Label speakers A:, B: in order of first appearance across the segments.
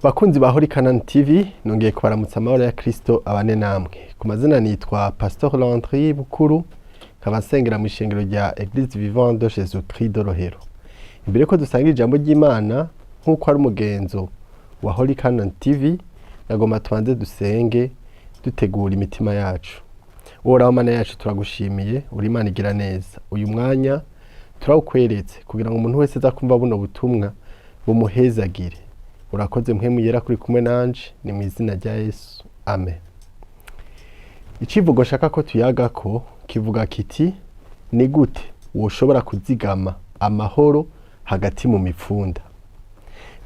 A: Bakunzi ba Holy Canaan TV, nongeye kubaramutsa. Amahoro ya Kristo abane namwe. Ku mazina nitwa Pastor Landry Bukuru, nkaba nsengera mu ishengero rya Eglise Vivante de Jésus Christ de Rohero. Imbere ko dusanga ijambo ry'Imana, nk'uko ari umugenzo wa Holy Canaan TV, nagomba tubanze dusenge dutegura imitima yacu. Uhoraho Mana yacu, turagushimiye, uri Imana igira neza. Uyu mwanya turawukweretse kugira ngo umuntu wese aza kumva buno butumwa bumuhezagire. Urakoze Mpwemu Yera kuri kumwe nanje. Ni mu izina rya Yesu, amen. Icivugo nshaka ko tuyagako kivuga kiti: "Ni gute woshobora kuzigama amahoro hagati mu mipfunda?"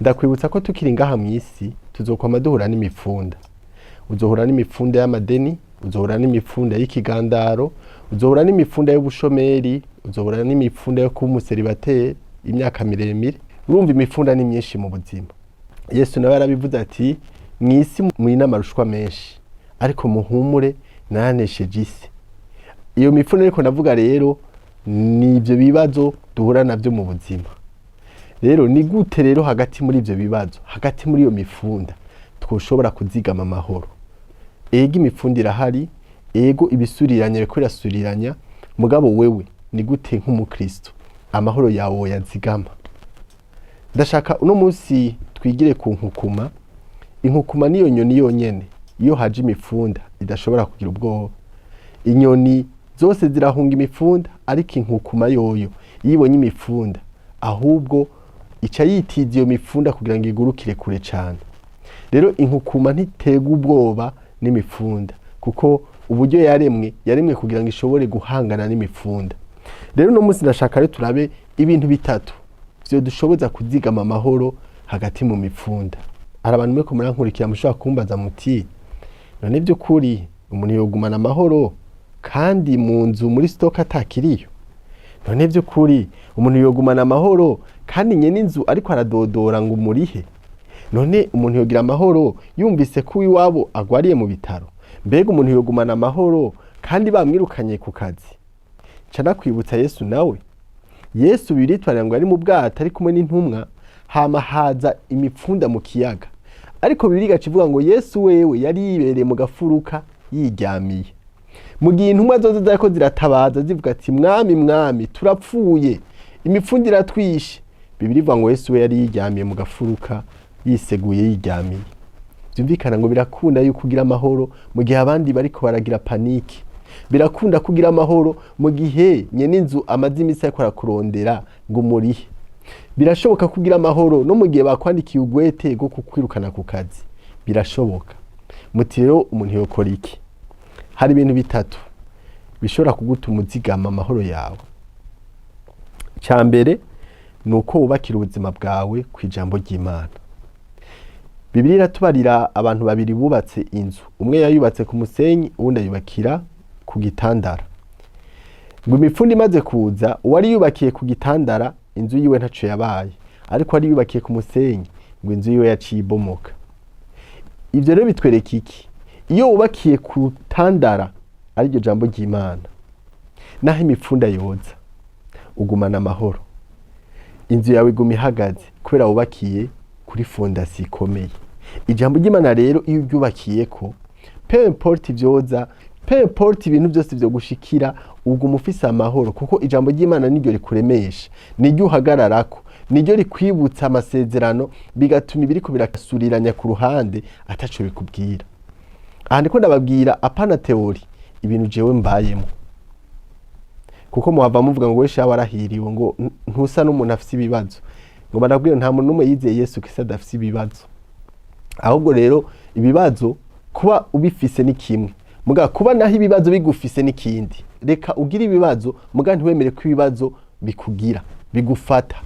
A: Ndakwibutsa ko tukiri ngaha mu isi tuzokwama duhura n'imipfunda. Uzohura n'imipfunda y'amadeni, uzohura n'imipfunda y'ikigandaro, uzohura n'imipfunda y'ubushomeri, uzohura n'imipfunda yo kuba umuseribateri imyaka miremire. Urumva, imipfunda ni myinshi mu buzima. Yesu nawe yarabivuze ati: "Mu isi muri n'amarushwa menshi, ariko muhumure, naranesheje isi." Iyo mipfunda ariko ndavuga rero ni ibyo bibazo duhura navyo mu buzima. Rero ni gute rero hagati muri ivyo bibazo, hagati muri iyo mifunda, twoshobora kuzigama amahoro? Ego, imipfunda irahari, ego, ibisuriranya biriko birasuriranya, mugabo wewe ni gute nk'umukristo amahoro yawe woyazigama? Ndashaka uno munsi twigire ku nkukuma. Inkukuma niyo nyoni yonyene iyo haje imifunda idashobora kugira ubwoba. Inyoni zose zirahunga imifunda, ariko inkukuma yoyo iyo ibonye imifunda ahubwo ica yitiza iyo mifunda kugira ngo igurukire kure cane. Rero inkukuma ntitega ubwoba n'imifunda, kuko uburyo yaremwe, yaremwe kugira ngo ishobore guhangana n'imifunda. Rero uno munsi ndashaka rero turabe ibintu bitatu vyo dushoboza kuzigama amahoro hagati mu mipfunda. Hari abantu muriko murankurikira mushobora kumbaza muti: "None by'ukuri umuntu yogumana amahoro kandi mu nzu muri stock atakiriyo? None by'ukuri umuntu yogumana amahoro kandi nyene inzu ariko aradodora ngo umurihe? None umuntu yogira amahoro yumvise ko iwabo agwariye mu bitaro? Mbega umuntu yogumana amahoro kandi bamwirukanye ku kazi?" Ca nakwibutsa Yesu nawe. Yesu biritwarira ngo ari mu bwato ari kumwe n'intumwa, hama haza imipfunda mu kiyaga, ariko Bibiliya igaca ivuga ngo Yesu wewe yari yibereye mu gafuruka yiryamiye, mu gihe intumwa zose zariko ziratabaza zivuga ati: "Mwami, Mwami, turapfuye, imipfunda iratwishe." Bibiliya ivuga ngo Yesu we yari yiryamiye mu gafuruka, yiseguye, yiryamiye. Vyumvikana ngo birakunda yuko ugira amahoro mu gihe abandi bariko baragira panique. Birakunda kugira amahoro mu gihe nyene inzu amaze iminsi ariko arakurondera ngo umurihe. Birashoboka kugira amahoro no mu gihe bakwandikiye ugwete rwo kukwirukana ku kazi. Birashoboka. Muti: "Rero umuntu yokora iki?" Hari ibintu bitatu bishobora kugutuma uzigama amahoro yawe. Icya mbere ni uko wubakira ubuzima bwawe ku ijambo ry'Imana. Bibiliya iratubarira abantu babiri bubatse inzu. Umwe yayubatse ku musenyi, uwundi ayubakira ku gitandara. Ngo imipfundo imaze kuza, uwari yubakiye ku gitandara inzu yiwe ntaco yabaye, ariko wari yubakiye ku musenyi ngo inzu yiwe yaciye ibomoka. Ivyo rero bitwereka iki? Iyo wubakiye ku tandara, ariryo jambo ry'Imana, naho imipfunda yoza ugumana amahoro, inzu yawe iguma ihagaze kubera wubakiye kuri fondation ikomeye. Ijambo ry'Imana rero iyo uryubakiyeko, peu importe ivyoza, peu importe ibintu byose vyo gushikira, uguma ufise amahoro, kuko ijambo ry'Imana niryo rikuremesha, niryo uhagararako, niryo rikwibutsa amasezerano, bigatuma ibiriko birasuriranya ku ruhande ataco bikubwira. Aha ndiko ndababwira apana théorie, ibintu jewe mbayemo, kuko muhava muvuga ngo: "Wesha warahiriwe, ngo ntusa n'umuntu afise ibibazo." Ngo barabwira, nta muntu n'umwe yizeye Yesu Kristo adafise ibibazo. Ahubwo rero ibibazo kuba ubifise ni kimwe, muga kuba naho ibibazo bigufise n'ikindi. Reka ugire ibibazo, muga ntiwemere ko ibibazo bikugira, bigufata.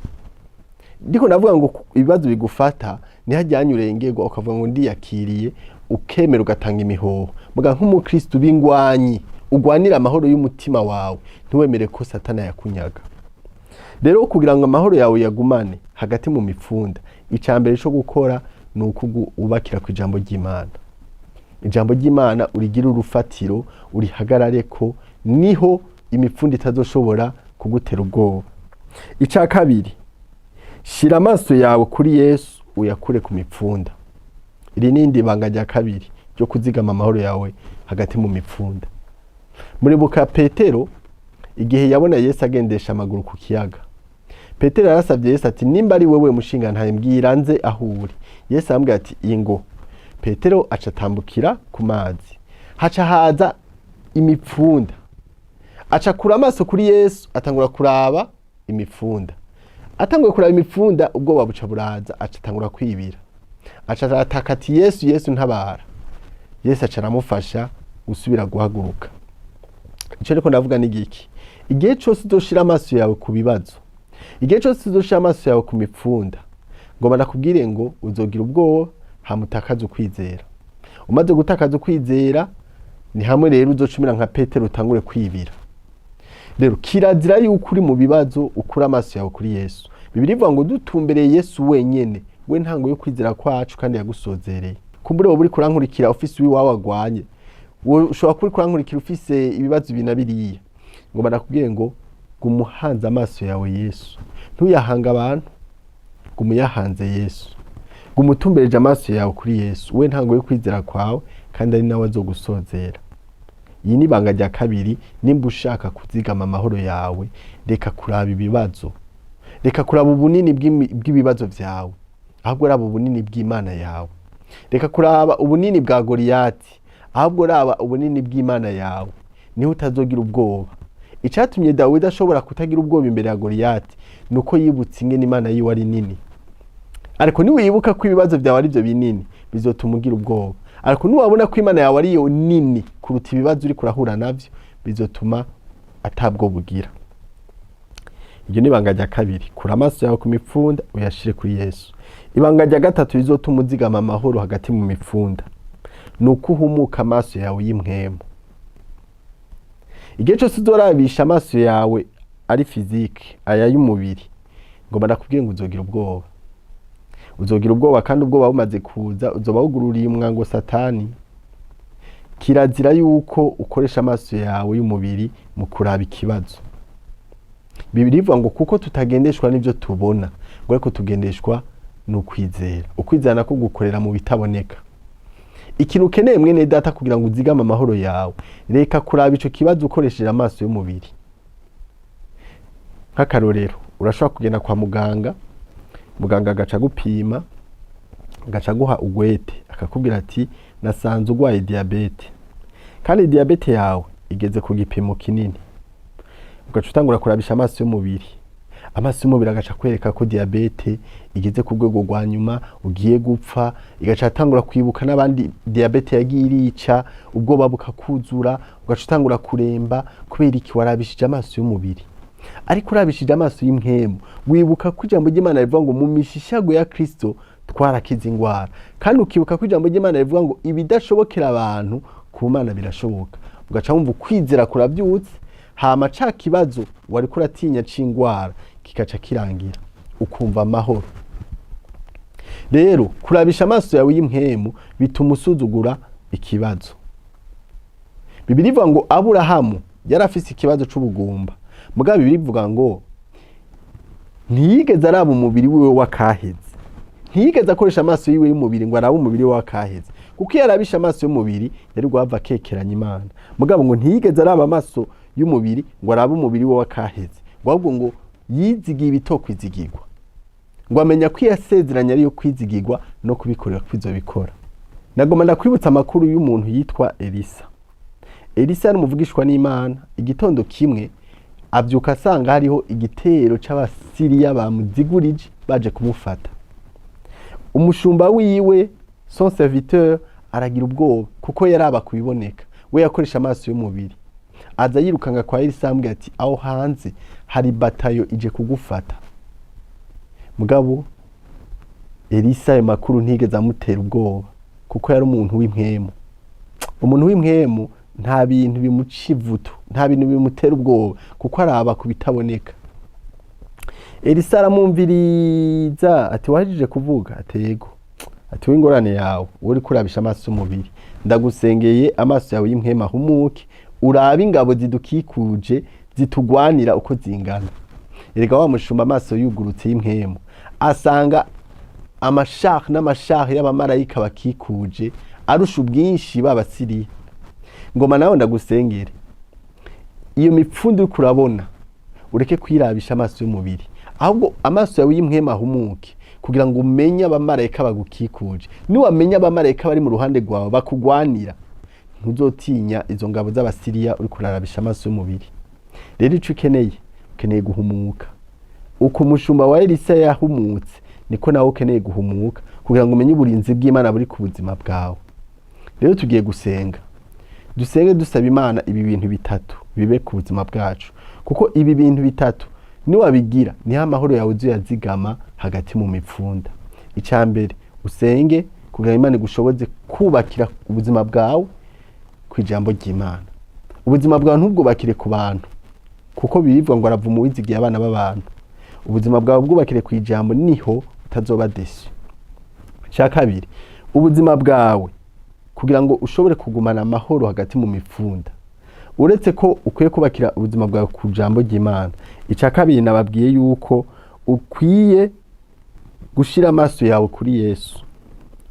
A: Ndiko ndavuga ngo ibibazo bigufata ntihajyanye urengerwa ukavuga ngo ndiyakiriye, ukemera ugatanga imihoho. Muga nk'umukristo b'ingwanyi, ugwanira amahoro y'umutima wawe, ntiwemere ko Satana yakunyaga. Rero kugira ngo amahoro yawe yagumane hagati mu mipfunda, icya mbere cyo gukora ni ukubakira ku ijambo ry'Imana. Ijambo ry'Imana urigira urufatiro, urihagarare ko, niho imipfunda itazoshobora kugutera ubwoba. Icya kabiri, shira amaso yawe kuri Yesu, uyakure ku mipfunda. Iri ni irindi banga rya kabiri ryo kuzigama amahoro yawe hagati mu mipfunda. Muribuka Petero igihe yabona Yesu agendesha amaguru ku kiyaga. Petero yarasabye Yesu ati: "Nimba ari wewe mushinga ntaye, mbwira nze aho uri." Yesu arambwira ati: "Ingo." Petero aca atambukira ku mazi. Haca haza imipfunda, aca akura amaso kuri Yesu, atangura kuraba imipfunda. Atanguye kuraba imipfunda, ubwoba buca buraza, aca atangura kwibira, aca arataka ati: "Yesu, Yesu, ntabara!" Yesu aca aramufasha gusubira guhaguruka. Icyo ariko ndavuga ni giki? Igihe cyose uzoshira amaso yawe ku bibazo, igihe cyose uzoshira amaso yawe ku mipfunda, ngomba ndakubwire ngo uzogira ubwoba, hama utakaze ukwizera. Umaze gutakaza ukwizera, ni hamwe rero uzocumira nka Petero, utangure kwibira. Rero kirazira yuko uri mu bibazo ukura amaso yawe kuri Yesu. Bibiliya ivuga ngo dutumbereye Yesu wenyene, we ntango yo kwizera kwacu kandi yagusozereye. Kumbure wowe uri kurankurikira ufise uwiwawe agwanye, wowe ushobora kuba uri kurankurikira ufise ibibazo ibi na biriya, ngomba ndakubwire ngo guma uhanze amaso yawe Yesu, ntuyahange abantu, guma uyahanze Yesu, guma utumbereje amaso yawe kuri Yesu, we ntango yo kwizera kwawe kandi ari nawe azogusozera. Iyi ni ibanga rya kabiri. Nimba ushaka kuzigama amahoro yawe, reka kuraba ibibazo, reka kuraba ubunini bw'ibibazo vyawe, ahubwo raba ubunini bw'Imana yawe. Reka kuraba ubunini bwa Goriyati, ahubwo raba ubunini bw'Imana yawe, niho utazogira ubwoba. Icatumye Dawidi ashobora kutagira ubwoba imbere ya Goriyati ni uko yibutse ingene Imana yiwe ari nini. Ariko niwibuka ko ibibazo vyawe ari byo binini, bizotuma ugira ubwoba. Ariko niwabona ko Imana yawe ariyo nini kuruta ibibazo uriko urahura navyo, bizotuma atabwo bugira. Iryo ni ibanga rya kabiri: kura amaso yawe ku mipfunda, uyashire kuri Yesu. Ibanga rya gatatu rizotuma uzigama amahoro hagati mu mipfunda ni uko uhumuka amaso yawe y'impwemu. Igihe cyose uzorabisha amaso yawe ari physique, aya y'umubiri, ngomba ndakubwire ngo uzogira ubwoba, uzogira ubwoba. Kandi ubwoba bumaze kuza, uzoba wugururiye umwango Satani. Kirazira yuko ukoresha amaso yawe y'umubiri mu kuraba ikibazo. Bibiliya ivuga ngo kuko tutagendeshwa n'ibyo tubona, ngo ariko tugendeshwa n'ukwizera. Ukwizera nako gukorera mu bitaboneka. Ikintu ukeneye, mwene data, kugira ngo uzigame amahoro yawe, reka kuraba ico kibazo ukoresheje amaso y'umubiri. Nk'akarorero, urashobora kugenda kwa muganga, muganga agaca agupima, agaca aguha ugwete, akakubwira ati: "Nasanze urwaye diyabete, kandi diyabete yawe igeze ku gipimo kinini." Ugaca utangura kurabisha amaso y'umubiri. Amaso y'umubiri agaca akwereka ko diyabete igeze ku rwego rwa nyuma, ugiye gupfa. Igaca atangura kwibuka n'abandi diyabete yagiye irica, ubwoba bukakuzura, ugaca utangura kuremba. Kubera iki? Warabishije amaso y'umubiri. Ariko urabishije amaso y'impwemu, wibuka ko ijambo ry'Imana rivuga ngo mu mishishago ya Kristo twarakize ingwara, kandi ukibuka ko ijambo ry'Imana rivuga ngo ibidashobokera abantu ku Mana birashoboka, ugaca wumva ukwizera kurabyutse, hama ca kibazo wariko uratinya c'ingwara kikaca kirangira, ukumva amahoro. Rero kurabisha amaso yawe y'impwemu bituma usuzugura ikibazo. Bibiliya ivuga ngo Aburahamu yari afise ikibazo c'ubugumba, mugabo Bibiliya ivuga ngo ntiyigeze araba umubiri wiwe w'akaheze, ntiyigeze akoresha amaso yiwe y'umubiri ngo arabe umubiri we w'akaheze, kuko iyo arabisha amaso y'umubiri yari guhava akekeranya Imana. Mugabo ngo ntiyigeze araba amaso y'umubiri ngo arabe umubiri we w'akaheze, ngo ahubwo ngo yizigiye ibitokwizigirwa, ngo amenya ko iyasezeranye ariyo kwizigirwa no kubikorera kw'izobikora. Nagomba ndakwibutsa amakuru y'umuntu yitwa Elisa. Elisa yari umuvugishwa n'Imana. Igitondo kimwe abyuka asanga hariho igitero c'Abasiriya bamuzigurije, baje kumufata. Umushumba wiwe, son serviteur, aragira ubwoba kuko yaraba kubiboneka, we yakoresha amaso y'umubiri. Aza yirukanga kwa Elisa, amubwira ati: "Aho hanze hari batayo ije kugufata." Mugabo Elisa ayo makuru ntigeze amutera ubwoba, kuko yari umuntu w'impwemu. Umuntu w'impwemu nta bintu bimuca ivutu, nta bintu bimutera ubwoba, kuko araba ku bitaboneka. Elisa aramwumviriza ati: "Wahejije kuvuga?" Ati: "Yego." Ati: "W'ingorane yawe wowe uriko urabisha amaso y'umubiri, ndagusengeye amaso yawe y'impwemu ahumuke, urabe ingabo zidukikuje zitugwanira uko zingana." Erega wa mushumba amaso yugurutse y'impwemu asanga Amashari n'amashari y'abamarayika bakikuje arusha ubwinshi b'Abasiriya. Ngoma nawe ndagusengere, iyo mipfundo uriko urabona ureke kwirabisha amaso y'umubiri, ahubwo amaso yawe y'impwemu ahumuke kugira ngo umenye abamarayika bagukikuje. Niwamenya abamarayika bari mu ruhande rwawe bakugwanira, ntuzotinya izo ngabo z'Abasiriya uriko urarabisha amaso y'umubiri. Rero ico ukeneye, ukeneye guhumuka. Uko umushumba wa Elisa yahumutse, niko nawe ukeneye guhumuka kugira ngo umenye uburinzi bw'Imana buri ku buzima bwawe. Rero tugiye gusenga, dusenge dusaba Imana ibi bintu bitatu bibe ku buzima bwacu, kuko ibi bintu bitatu niwabigira niho amahoro yawe uzoyazigama hagati mu mipfunda. Icya mbere, usenge kugira ngo Imana igushoboze kubakira ubuzima bwawe ku ijambo ry'Imana. Ubuzima bwawe ntubwubakire ku bantu, kuko bivuga ngo aravuma uwizigiye abana b'abantu. Ubuzima bwawe bwubakire ku ijambo, niho utazoba déçu. Icya kabiri, ubuzima bwawe kugira ngo ushobore kugumana amahoro hagati mu mipfunda, uretse ko ukwiye kubakira ubuzima bwawe ku jambo ry'Imana, icya kabiri nababwiye yuko ukwiye gushira amaso yawe kuri Yesu,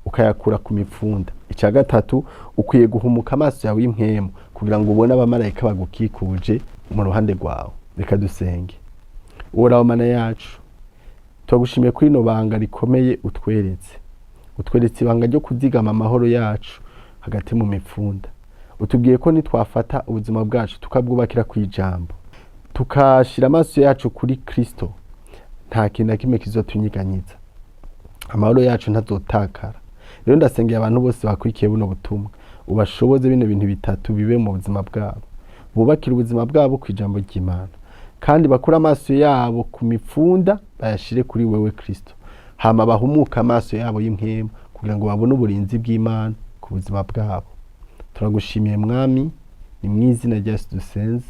A: ukayakura ku mipfunda. Icya gatatu, ukwiye guhumuka amaso yawe y'impwemu kugira ngo ubone abamarayika bagukikuje mu ruhande rwawe. Reka dusenge. Uhoraho Mana yacu, turagushimiye kuri ino banga rikomeye utweretse. Utweretse ibanga ryo kuzigama amahoro yacu hagati mu mipfunda. Utubwiye ko nitwafata ubuzima bwacu tukabwubakira ku ijambo, tukashira amaso yacu kuri Kristo, nta kintu na kimwe kizotunyiganyiza, amahoro yacu ntazotakara. Rero ndasengeye abantu bose bakurikiye buno butumwa, ubashoboze bino bintu bitatu bibe mu buzima bwabo. Bubakire ubuzima bwabo ku ijambo ry'Imana, kandi bakure amaso yabo ku mipfunda bayashire kuri wewe Kristo, hama bahumuke amaso yabo y'impwemu kugira ngo babone uburinzi bw'Imana ku buzima bwabo. Turagushimiye Mwami, ni mu izina rya Yesu dusenze,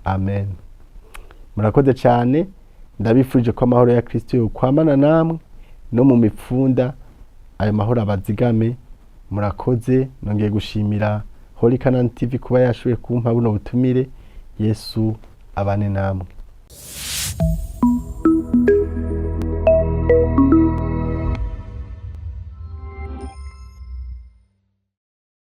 A: amen. Murakoze cyane. Ndabifurije ko amahoro ya Kristo yokwamana namwe no mu mipfunda, ayo mahoro abazigame. Murakoze. Nongeye gushimira Holy Canaan TV kuba yashoboye kumpa buno butumire. Yesu abane namwe.